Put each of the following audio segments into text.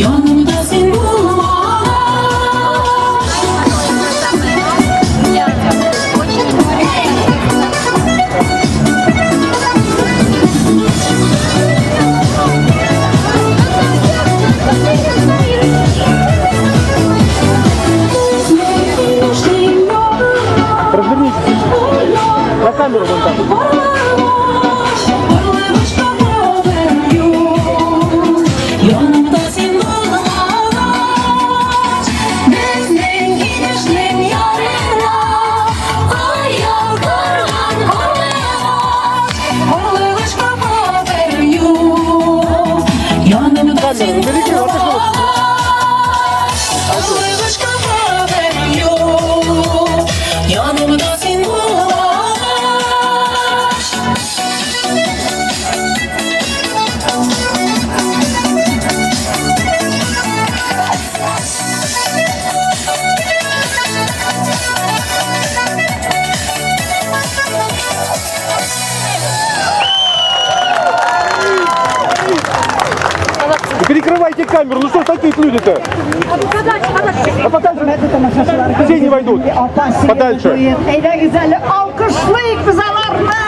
Янымда син булмагач. Развернитесь. На камеру вон там. Yanımda sen bulmaç, Bizning inishning yarına Ayal kargan horlaç, Horlaç haber yok. Yanımda sen Уберите, вот так вот. bulmaç, Horlaç haber yok. Yanımda sen bulmaç. Не перекрывайте камеру, ну что ж такие люди-то? А подальше. Все не войдут. Подальше. Әйдәгез әле, алкышлыйк без аларны!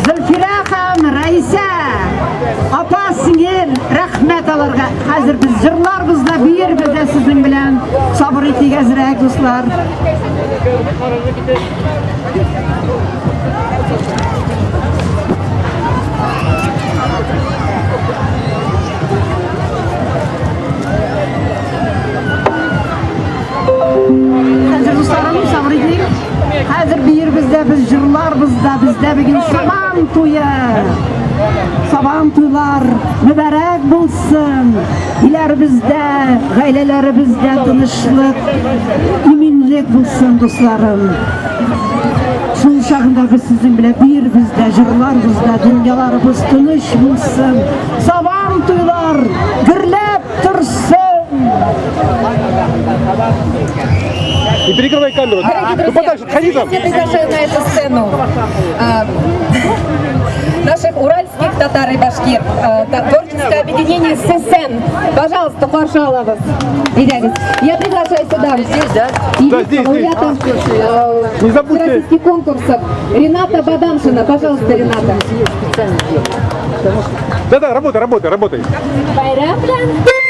Зөлфирә һәм Рәйсә, апа, сеңел, рәхмәт аларга. Хәзер без җырларбыз да, биербез дә сезнең белән. Сабыр итик әзрәк, дуслар. Хәзер, дусларым, сабыр итик. Хәзер биербез дә, без җырларбыз да, бездә бүген Сабан туе. Сабан туйлар мөбарәк булсын. Иләребездә, гаиләләребездә тынычлык, иминлек булсын, дусларым. Шул чагында без сезнең белән биербез дә, җырларбыз да, дөньяларыбыз тыныч булсын. Сабан туйлар гөрләп торсын. Не перекрывай камеру. Дорогие Ну друзья, подальше, отходи там. я приглашаю на эту сцену наших уральских татар и башкир, творческое объединение ССН. Пожалуйста, каршы алабыз. Әйдәгез. Я приглашаю сюда. Здесь, да? Да, здесь, здесь. Лауреата Не забудьте. российских конкурсов Рената Бадамшина. Пожалуйста, Рената. Да-да, работай, работай, работай. Байрам белән.